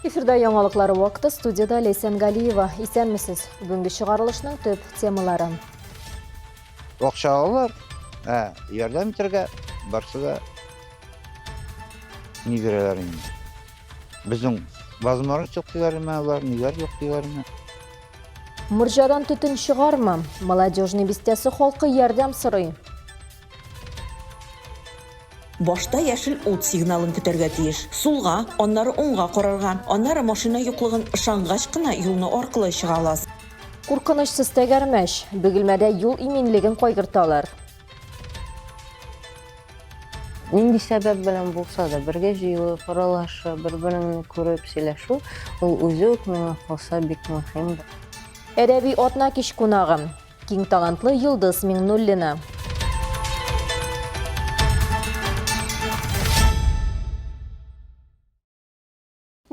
Эфирда яңалыклар вакыты студияда Ләйсән Галиева. Исәнмесез. Бүгенге чыгарылышның төп темалары. Акча алалар, ә ярдәм итәргә барсы да ни бирәләр инде. Безнең возможность юк диләрме алар, ниләр юк диләрме? Морҗадан төтен чыгармы? Молодежный бистәсе халкы ярдәм сорый. Башта яшел ут сигналын көтәргә тиеш. Сулга, аннары уңга карарга, аннары машина юклыгын ышангач кына юлны аркылы чыга аласың. Куркынычсыз тәгәрмәч. Бөгелмәдә юл иминлеген кайгырталар. Нинди сәбәп белән булса да, бергә җыелып, аралашып, бер-береңне күреп сөйләшү, ул үзе үк миңа калса бик мөһим. Әдәби атна кич кунагы. Киң талантлы Йолдыз Миңнуллина.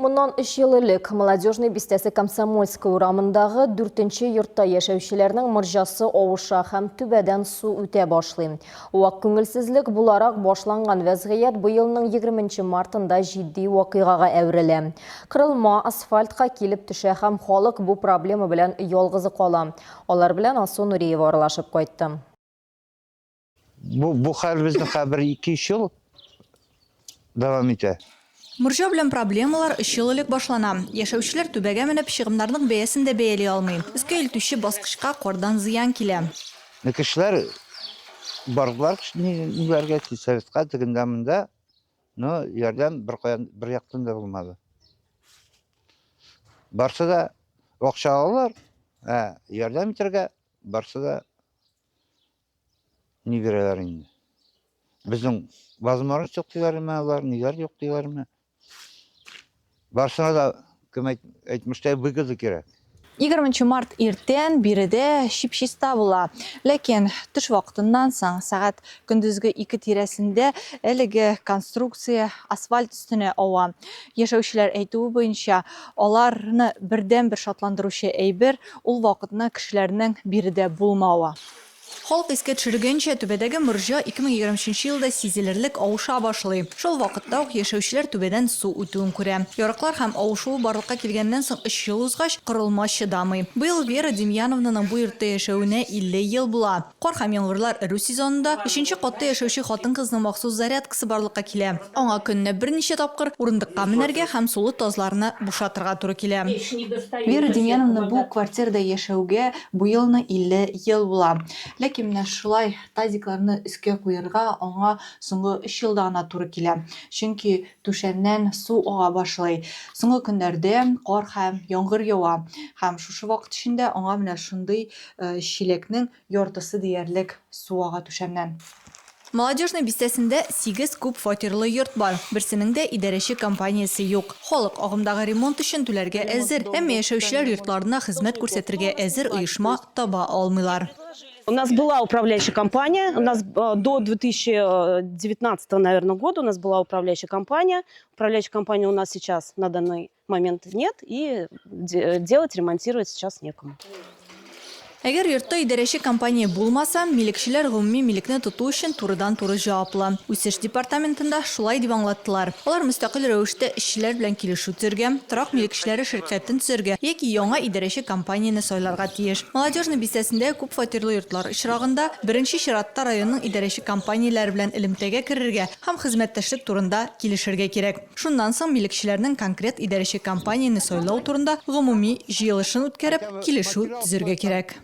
Моннан өч ел элек Молодежный бистәсе Комсомольская урамындагы дүртенче йортта яшәүчеләрнең морҗасы авыша һәм түбәдән су үтә башлый. Вак күңелсезлек буларак башланган вәзгыять быелның 20 мартында җитди вакыйгага әверелә. Кырылма асфальтка килеп төшә һәм халык бу проблема белән ялгызы кала. Алар белән Алсу Нуриева аралашып кайтты. Бу, бу хәл безнең хәзер 2-3 ел дәвам итә. Морҗа белән проблемалар өч ел элек башлана. Яшәүчеләр түбәгә менеп, чыгымнарның бәясен дә бәяли алмый. Өскә илтүче баскычка кардан зыян килә. Кешеләр бардылар ниләргә, сельсоветка, тегендә-монда, но ярдәм беркаян, бер яктан да булмады. Барсы да акча алалар, ә ярдәм итәргә барсы да ни бирәләр инде. Безнең возможность юк диләрме алар, ниләр юк диләрме? Барсына да, кем әйтмештәй, выгода кирәк. 20 март иртән биредә чип-чиста була. Ләкин төш вакытыннан соң, сәгать көндезге 2 тирәсендә әлеге конструкция асфальт өстенә ава. Яшәүчеләр әйтүе буенча, аларны бердәнбер шатландыручы әйбер, ул вакытны кешеләрнең биредә булмавы. Халык искә төшергәнчә, түбәдәге морҗа 2023 елда сизелерлек авыша башлый. Шул вакытта ук яшәүчеләр түбәдән су үтүен күрә. Ярыклар һәм авышуы барлыкка килгәннән соң өч ел узгач, корылма чыдамый. Быел Вера Демьяновнаның бу йортта яшәвенә 50 ел була. Кар һәм яңгырлар эрү сезонында өченче катта яшәүче хатын-кызның махсус зарядкасы барлыкка килә. Аңа көненә берничә тапкыр урындыкка менәргә һәм сулы тазларны бушатырга туры килә. Вера Демьяновна бу квартирада яшәүгә быелны 50 ел була. Ләкин менә шулай тазикларны өскә куерга аңа соңгы өч елда гына туры килә. Чөнки түшәмнән су ага башлый. Соңгы көннәрдә кар һәм яңгыр ява. Һәм шушы вакыт эчендә аңа менә шундый чиләкнең Яртысы диярлек су ага түшәмнән. Молодежный бистәсендә сигез күп фатирлы йорт бар. Берсенең дә идарәче компаниясе юк. Халык агымдагы ремонт өчен түләргә әзер, әмма яшәүчеләр йортларына хезмәт күрсәтергә әзер оешма таба алмыйлар. У нас была управляющая компания, у нас до 2019, наверное, года у нас была управляющая компания. Управляющая компания у нас сейчас на данный момент нет, и делать, ремонтировать сейчас некому. Әгәр йортта идарәче компания булмаса, милекчеләр гомуми милекне тоту өчен турыдан-туры җаваплы. Үсеш департаментында шулай дип аңлаттылар. Алар мөстәкыйль рәвештә эшчеләр белән килешү төзергә, торак милекчеләре ширкәтен төзергә яки яңа идарәче компанияне сайларга тиеш. Молодежный бистәсендәге күп фатирлы йортлар очрагында, беренче чиратта районның идарәче компанияләре белән элемтәгә керергә һәм хезмәттәшлек турында килешергә кирәк. Шуннан соң милекчеләрнең конкрет идарәче компанияне сайлау турында гомуми җыелышын үткәреп, килешү төзергә кирәк.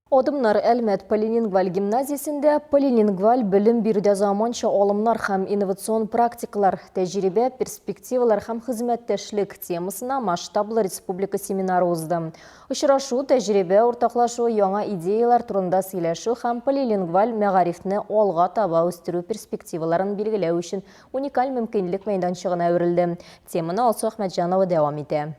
Адымнар Әлмәт полилингваль гимназиясендә полилингваль белем бирүдә заманча алымнар һәм инновацион практикалар, тәҗрибә, перспективалар һәм хезмәттәшлек темасына масштаблы республика семинары узды. Очрашу, тәҗрибә уртаклашу, яңа идеяләр турында сөйләшү һәм полилингваль мәгарифне алга таба үстерү перспективаларын билгеләү өчен уникаль мөмкинлек мәйданчыгына әверелде. Теманы Алсу Әхмәтҗанова дәвам итә.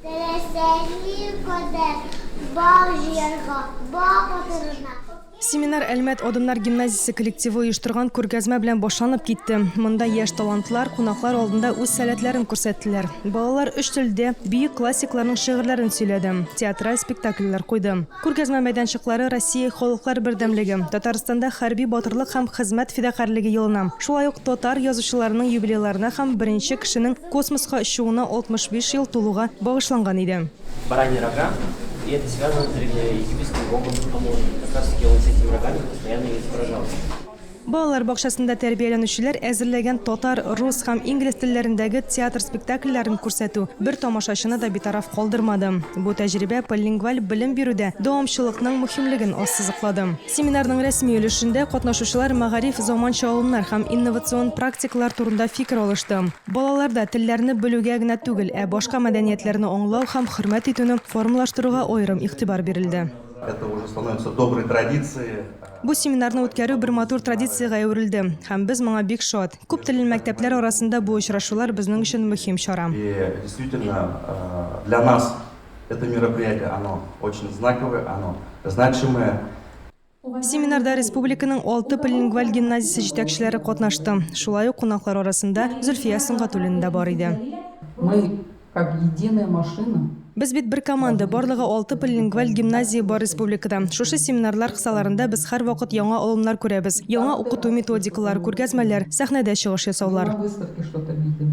Теләсә никадәр бал җыярга, бал батырырга. Семинар Әлмәт Адымнар гимназиясе коллективы оештырган күргәзмә белән башланып китте. Монда яшь талантлар кунаклар алдында үз сәләтләрен күрсәттеләр. Балалар өч телдә бөек классикларның шигырьләрен сөйләде, театраль спектакльләр куйды. Күргәзмә мәйданчыклары Россия Халыклар бердәмлеге, Татарстанда хәрби батырлык һәм хезмәт фидакарьлеге елына, шулай ук татар язучыларының юбилейларына һәм беренче кешенең космоска очуына 65 ел тулуга багышланган иде. Бараньи рога, и это связано с древнеегипетским богом Амоном. Как раз таки он с этими рогами постоянно и изображался. Балалар бакчасында тәрбияләнүчеләр әзерләгән татар, рус һәм инглиз телләрендәге театр спектакльләрен күрсәтү бер тамашачыны да битараф калдырмады. Бу тәҗрибә полилингваль белем бирүдә дәвамчылыкның мөһимлеген ассызыклады. Семинарның рәсми өлешендә катнашучылар мәгариф заманча алымнар һәм инновацион практикалар турында фикер алышты. Балаларда телләрне белүгә генә түгел, ә башка мәдәниятләрне аңлау һәм хөрмәт итүне формалаштыруга аерым игътибар бирелде. Это уже становится доброй традицией. Бу семинарны үткәрү бер матур традициягә әверелде, һәм без моңа бик шат. Күп телле мәктәпләр арасында бу очрашулар безнең өчен мөһим чара. И действительно, для нас это мероприятие, оно очень знаковое, оно значимое. Семинарда республиканың алты полилингваль гимназиясе җитәкчеләре катнашты. Шулай ук кунаклар арасында Зөлфия Сөнгатуллина да бар иде. Мы как единая машина. Без бит бер команда, барлыгы алты полилингваль гимназия бар республикада. Шушы семинарлар кысаларында без һәрвакыт яңа алымнар күрәбез, яңа укыту методикалары, күргәзмәләр, сәхнәдә чыгыш ясаулар. На выставке что-то видим.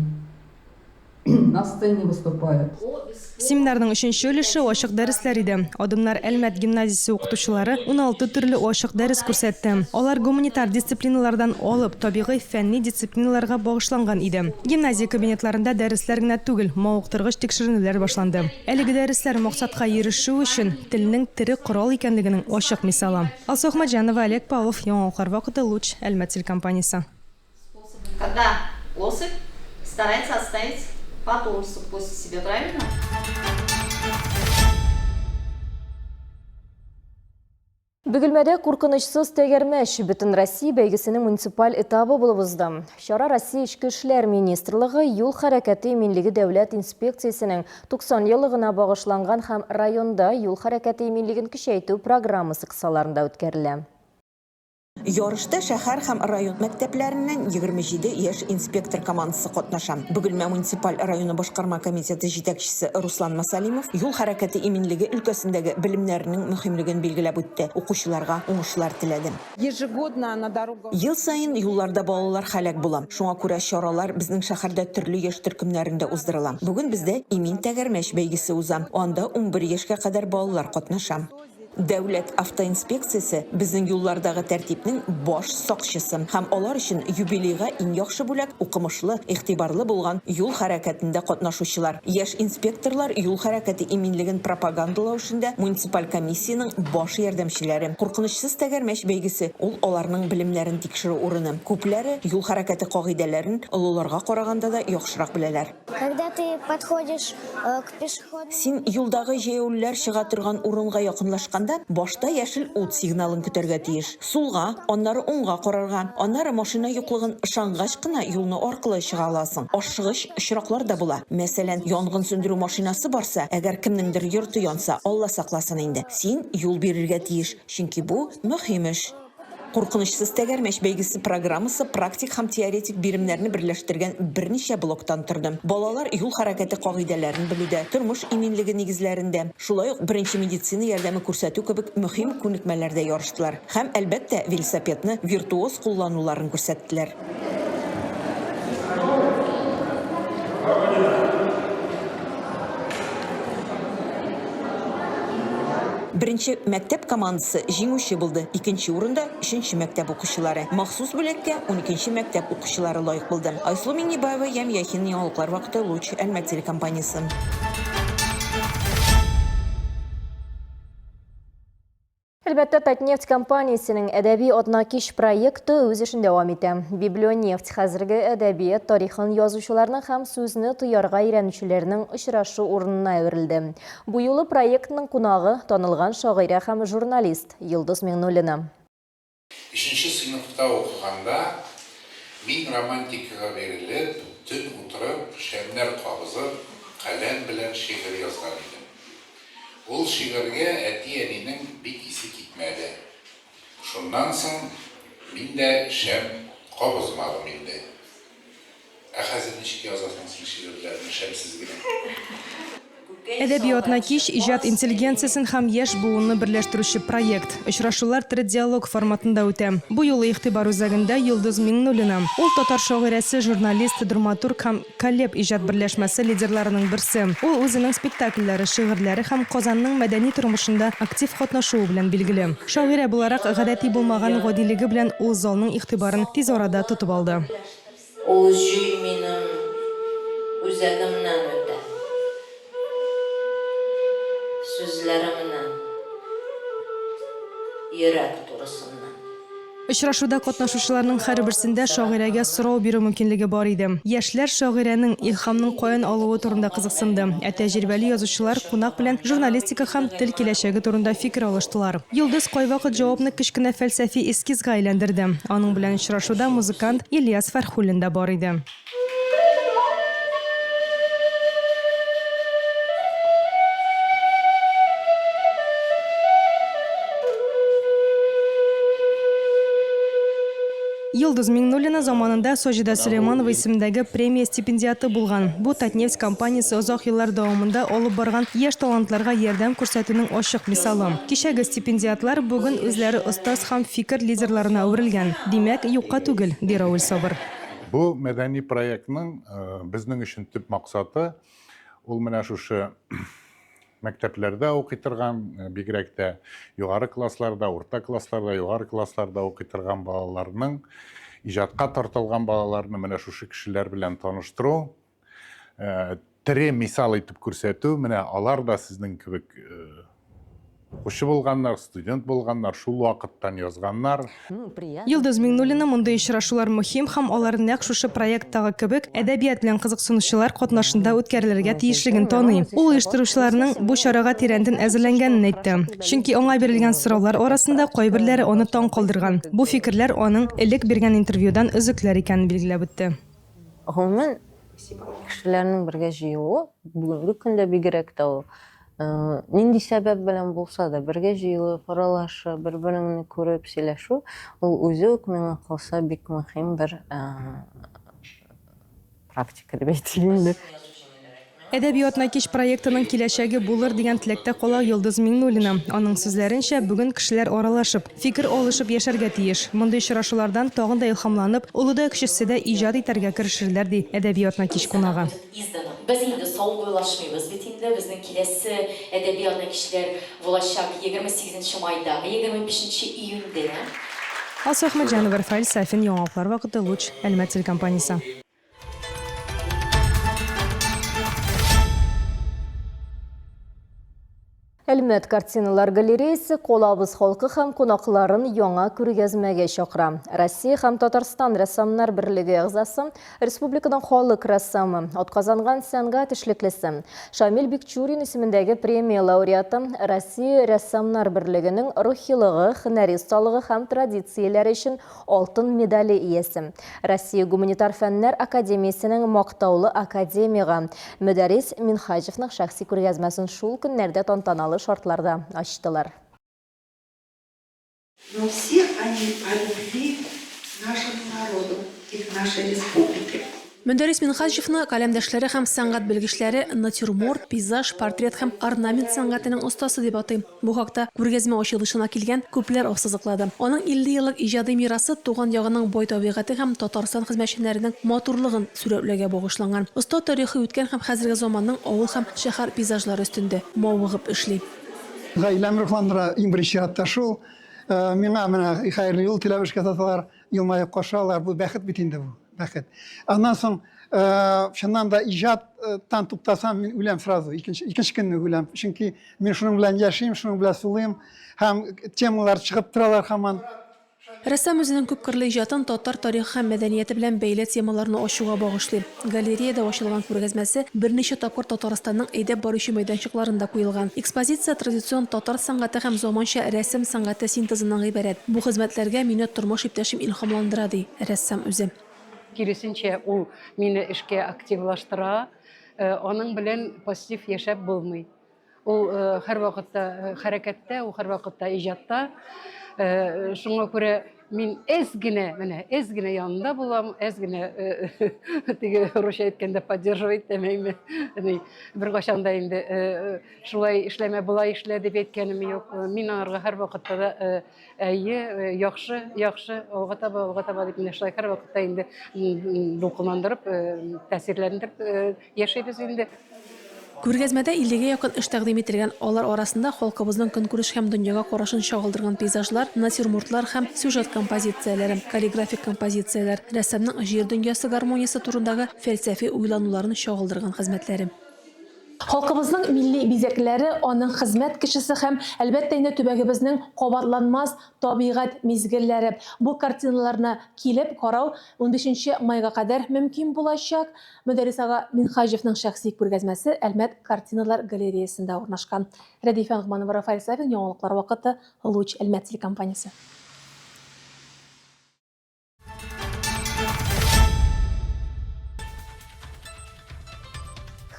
На сцене выступают. Семинарның өченче өлеше ачык дәресләр иде. Адымнар Әлмәт гимназиясе укытучылары 16 төрле ачык дәрес күрсәтте. Алар гуманитар дисциплиналардан алып, табигый фәнни дисциплиналарга багышланган иде. Гимназия кабинетларында дәресләр генә түгел, мавыктыргыч тикшеренүләр башланды. Әлеге дәресләр максатка ирешү өчен телнең тере корал икәнлегенең ачык мисалы. Алсу Әхмәтҗанова, Олег Павлов, Яңалыклар вакыты, Луч, Әлмәт телекомпаниясе. Когда особь старается оставить потомство после себя, правильно? Бөгелмәдә куркынычсыз тәгәрмәч Бөтенроссия бәйгесенең муниципаль этабы булып узды. Чара Россия Эчке эшләр министрлыгы юл хәрәкәте иминлеге дәүләт инспекциясенең 90 еллыгына багышланган һәм районда юл хәрәкәте иминлеген көчәйтү программасы кысаларында үткәрелә. Ярышта шәһәр һәм район мәктәпләреннән 27 яшь инспектор командасы катнаша. Бөгелмә муниципаль районы башкарма комитеты җитәкчесе Руслан Масалимов юл хәрәкәте иминлеге өлкәсендәге белемнәренең мөһимлеген билгеләп үтте, укучыларга уңышлар теләде. Ежегодно на дорогах. Ел саен юлларда балалар һәлак була. Шуңа күрә чаралар безнең шәһәрдә төрле яшь төркемнәрендә уздырыла. Бүген бездә Имин тәгәрмәч бәйгесе уза. Анда 11 яшькә кадәр балалар катнаша. Дәүләт автоинспекциясе безнең юллардагы тәртипнең баш сакчысы һәм алар өчен юбилейга иң яхшы бүләк укымышлы, игътибарлы булган юл хәрәкәтендә катнашучылар. Яшь инспекторлар юл хәрәкәте иминлеген пропагандалау эшендә муниципаль комиссиянең баш ярдәмчеләре. Куркынычсыз тәгәрмәч бәйгесе ул аларның белемнәрен тикшерү урыны. Күпләре юл хәрәкәте кагыйдәләрен олыларга караганда да яхшырак беләләр. Когда ты подходишь э, к пешеходному... Син юлдагы җәяүлеләр чыга торган урынга якынлашканда, башта яшел ут сигналын көтәргә тиеш. Сулга, аннары уңга карарга, аннары машина юклыгын ышангач кына юлны аркылы чыга аласың. Ашыгыч очраклар да була. Мәсәлән, янгын сүндерү машинасы барса, әгәр кемнеңдер йорты янса, Алла сакласын инде. Син юл бирергә тиеш, чөнки бу мөһим эш. Куркынычсыз тәгәрмәч бәйгесе программасы практик һәм теоретик биремнәрне берләштергән берничә блоктан торды. Балалар юл хәрәкәте кагыйдәләрен белүдә, тормыш иминлеге нигезләрендә, шулай ук беренче медицина ярдәме күрсәтү кебек мөһим күнекмәләрдә ярыштылар. Һәм, әлбәттә, велосипедны виртуоз куллануларын күрсәттеләр. Беренче мәктәп командасы җиңүче булды, икенче урында, өченче мәктәп укучылары. Махсус бүләккә уникенче мәктәп укучылары лаек булды. Айсылу Миңнебаева, Ям Яхин, Яңалыклар вакыты, Луч, Әлмәт телекомпаниясе. Әлбәттә, Татнефть компаниясенең әдәби атнакич проекты үз эшен дәвам итә. Библионефть хәзерге әдәбият тарихын язучыларның һәм сүзне тоярга өйрәнүчеләрнең очрашу урынына әверелде. Бу юлы проектның кунагы танылган шагыйрә һәм журналист Йолдыз Миңнуллина. Өченче сыйныфта укыганда, мин романтикага бирелеп, төн утырып, шәмнәр кабызып, каләм белән шигырь язган идем. Ул шигырьгә әти-әнинең бик исе китмәде. Шуннан соң мин дә шәм кабызмадым инде. Ә хәзер ничек язасың син шигырьләрне шәмсез генә? Әдәби атнакич, иҗат интеллигенциясен һәм яшь буынны берләштерүче проект. Очрашулар тере диалог форматында үтә. Бу юлы игътибар үзәгендә Йолдыз Миңнуллина. Ул татар шагыйрәсе, журналист, драматург һәм Калеб иҗат берләшмәсе лидерларының берсе. Ул үзенең спектакльләре, шигырьләре һәм Казанның мәдәни тормышында актив катнашуы белән билгеле. Шагыйрә буларак, гадәти булмаган гадилеге белән ул залның игътибарын тиз арада тотып алды. Ул җөй минем үзәгемнән үтә. Сүзләремнән, йөрәк турысыннан. Очрашуда катнашучыларның һәрберсендә шагыйрәгә сорау бирү мөмкинлеге бар иде. Яшьләр шагыйрәнең илһамның каян алуы турында кызыксынды, ә тәҗрибәле язучылар кунак белән журналистика һәм тел киләчәге турында фикер алыштылар. Йолдыз кайвакыт җавапны кечкенә фәлсәфи эскизга әйләндерде. Аның белән очрашуда музыкант Ильяс Фәрхуллин да бар иде. Йолдыз Миңнуллина заманында Саҗидә Сөләйманова исемендәге премия стипендиаты булган. Бу Татнефть компаниясе озак еллар дәвамында алып барган яшь талантларга ярдәм күрсәтүнең ачык мисалы. Кичәге стипендиатлар бүген үзләре остаз һәм фикер лидерларына әверелгән. Димәк, юкка түгел, ди Равил Сабыр. Бу мәдәни проектның безнең өчен төп максаты, ул менә шушы мәктәпләрдә укый торган, бигрәк тә югары классларда, урта классларда, югары классларда укый торган балаларның, иҗатка тартылган балаларны менә шушы кешеләр белән таныштыру, тере мисал итеп күрсәтү, менә алар да сезнең кебек укучы булганнар, студент булганнар, шул вакыттан язганнар. Йолдыз Миңнуллина мондый очрашулар мөһим һәм алар нәкъ шушы проекттагы кебек әдәбият белән кызыксынучылар катнашында үткәрелергә тиешлеген таный. Ул оештыручыларның бу чарага тирәнтен әзерләнгәнен әйтте. Чөнки аңа бирелгән сораулар арасында кайберләре аны таң калдырган. Бу фикерләр аның элек биргән интервьюдан өзекләр икәнен билгеләп үтте. Гомумән, кешеләрнең бергә җыелуы, бүгенге көндә бигрәк тә ул, нинди сәбәп белән булса да, бергә җыелып, аралашып, бер-береңне күреп сөйләшү, ул үзе үк миңа калса бик мөһим бер практика дип әйтик инде. Әдәби атнакич проектының киләчәге булыр дигән теләктә кала Йолдыз Миңнуллина. Аның сүзләренчә, бүген кешеләр аралашып, фикер алышып яшәргә тиеш. Мондый очрашулардан тагын да илһамланып, олы да кечесе дә иҗат итәргә керешерләр, ди Әдәби атнакич кунагы. Без инде саубуллашмыйбыз бит инде, безнең киләсе әдәби атнакичләр булачак 28 нче майда, 25 нче июньдә. Алсу Әхмәтҗанова, Рафаэль Сафин, Яңалыклар вакыты, Луч, Әлмәт телекомпаниясе. Әлмәт картиналар галереясы Колабыз халкы һәм кунакларын яңа күргәзмәгә чакыра. Россия һәм Татарстан рәссамнар берлеге әгъзасы, республиканың халык рәссамы, атказанган сәнгать эшлеклесе, Шамил Бикчурин исемендәге премия лауреаты, Россия рәссамнар берлегенең рухилыгы, һөнәри осталыгы һәм традицияләре өчен Алтын медале иясе. Россия гуманитар фәннәр академиясенең мактаулы академигы Мөдәррис Минһаҗевның шәхси күргәзмәсен шул көннәрдә тантаналы шартларда ачтылар. Но все они о любви к нашему народу и к нашей республике. Мөдәррис Минһаҗевны каләмдәшләре һәм сәнгать белгечләре натюрморт, пейзаж, портрет һәм орнамент сәнгатенең остасы дип атый. Бу хакта күргәзмә ачылышына килгән күпләр ассызыклады. Аның 50 еллык иҗади мирасы туган ягының бай табигате һәм Татарстан хезмәтчәннәренең матурлыгын сурәтләүгә багышланган. Оста тарихи үткән һәм хәзерге заманның авыл һәм шәһәр пейзажлары өстендә мавыгып эшли. Гаиләм рухландыра, иң беренче чиратта шул. Миңа менә хәерле юл теләп эшкә озаталар, елмаеп каршы алалар. Бу бәхет бит инде бу. Бәхет. Аннан соң, чыннан да иҗаттан туктасам, мин үләм сразу, икенче, икенче көнне үләм. Чөнки мин шуның белән яшим, шуның белән сулыйм һәм темалар чыгып торалар һаман. Рәссам үзенең күпкырлы иҗатын татар тарихы һәм мәдәнияте белән бәйле темаларны ачуга багышлый. Галереядә ачылган күргәзмәсе берничә тапкыр Татарстанның әйдәп баручы мәйданчыкларында куелган. Экспозиция традицион татар сәнгате һәм заманча рәсем сәнгате синтезыннан гыйбарәт. Бу хезмәтләргә мине тормыш иптәшем илһамландыра, ди рәссам үзе. Киресенчә, ул мине эшкә активлаштыра, аның белән пассив яшәп булмый. Ул һәрвакытта хәрәкәттә, ул һәрвакытта иҗатта. Шуңа күрә мин әз генә, менә әз генә янында булам, әз генә теге русча әйткәндә поддерживать итәм. Беркайчан да инде шулай эшләмә, болай эшлә дип әйткәнем юк. Мин аңарга һәрвакытта да әйе, яхшы, яхшы, алга таба, алга таба дип менә шулай һәрвакытта инде дулкынландырып, тәэсирләндереп яшибез инде. Күргәзмәдә иллегә якын эш тәкъдим ителгән. Алар арасында халкыбызның көнкүреш һәм дөньяга карашын чагылдырган пейзажлар, натюрмортлар һәм сюжет композицияләре, каллиграфик композицияләр, рәссамның җир дөньясы гармониясе турындагы фәлсәфи уйлануларын чагылдырган хезмәтләре. Халкыбызның милли бизәкләре, аның хезмәт кешесе һәм, әлбәттә инде, төбәгебезнең кабатланмас табигать мизгелләре. Бу картиналарны килеп карау унбишенче майга кадәр мөмкин булачак. Мөдәррис ага Минһаҗевның шәхси күргәзмәсе Әлмәт картиналар галереясендә урнашкан. Рәдифә Ногманова, Рафаэль Сафин, Яңалыклар вакыты, Луч, Әлмәт телекомпаниясе.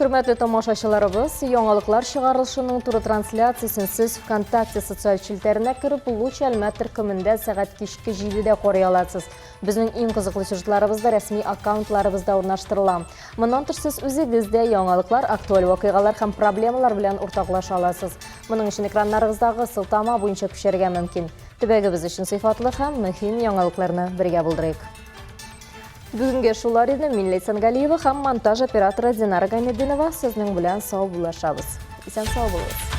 Хөрмәтле тамашачыларыбыз, яңалыклар чыгарылышының туры трансляциясен сез ВКонтакте социаль челтәренә кереп, Луч Әлмәт төркемендә сәгать кичке 7-дә карый аласыз. Безнең иң кызыклы сюжетларыбыз да рәсми аккаунтларыбызда урнаштырыла. Моннан тыш сез үзегез дә яңалыклар, актуаль вакыйгалар һәм проблемалар белән уртаклаша аласыз. Моның өчен экраннарыгыздагы сылтама буенча күчәргә мөмкин. Төбәгебез өчен сыйфатлы һәм мөһим яңалыкларны бергә булдырыйк. Бүгенгә шулар иде. Мин Ләйсән Галиева һәм монтаж операторы Динара Гайнетдинова сезнең белән саубуллашабыз. Исән сау булыгыз.